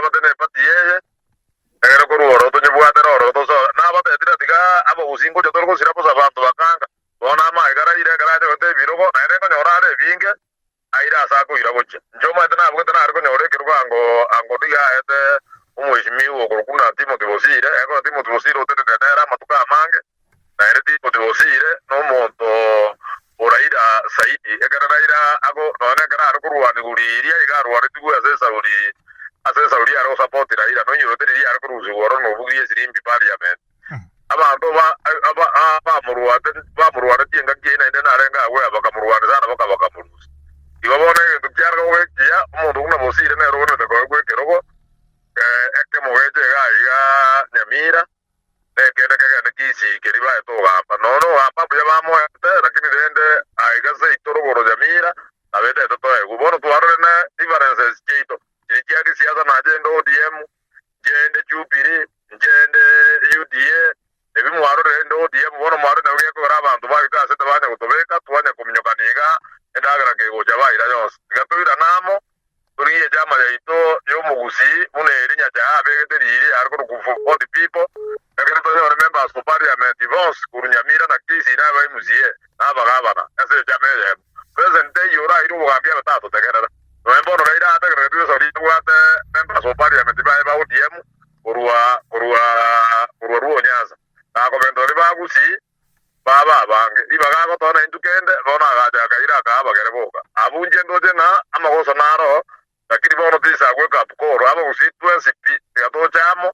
batenene epati eye, egere korwa ororo tonyebwatere ororo tosoe. Nabateetire tiga abagusii ngocha tore gosira bosa abanto bakanga. Bono amaiga araire ekero anyorete ebirogo, naende nkonyora are ebinge, aire ase akoira gochia. Inche omanyete nabugete nare konyora ekerogo ango ango nigo aete omweshimiwa okorokwa buna Timothy Bosire, ekero Timothy Bosire otenenire nere amatuko amange, naende Timothy Bosire nomonto o Raila zaidi, ekero Raila ago nonya nekero are korwanigwa riria iga arwaretigwe ase esauri ase esauri are gosapoti Raila, noinyorete riria are korusigwa ororo nobugirie esirimbi parliament. Abanto ba aba abamorwate bamorwanetie engaki eyio naende narenge agwo bakamorwania sana baka bakamorusia. Igo bono egento kiare koba ekiya, omonto buna Bosire nere obonerete koegwa ekerogo, ekemo geche iga aiga Nyamira, na ekende kegende Kisii keria baete ogamba. Nonya ogamba mbuya bamoete, lakini rende aiga seito rogoro Nyamira nabo etaete toegwe. Bono twarorire ne differences chiaito, chiria chia gesiasa nache inde ODM, Nchende Jubilee, nchende UDA, ebi mwarorire inde ODM, bono mwarorire nabio gekogera abanto baito ase tibanya gotobeka, twanya kominyokania iga, endagera kegocha baira yonsi. Tiga toirane amo, torigie echama yaito y'omogusii buna eri Nyachae abegete riiri yare korokwa For the People, ekero tonyore members for parliament bonsi korwa Nyamira na Kisii na aba MCA na abagabana ase echama eyemo. President teiyo oraire obogambi abe tatotegerera. Nonya mbono Raila ategereretwe ebisaku riria abwate members of parliament baye ba ODM korwa korwa korwa Luo Nyanza. Na kobenta baria ba Gusii baba abange. Ribaga agotoa naintwe kende bono agacha akaira akaa abagere boka. Abwo inche ndoche ng'a amagoso naro lakini bono tisa wake up call abagusii twensi pi tiga toche amo.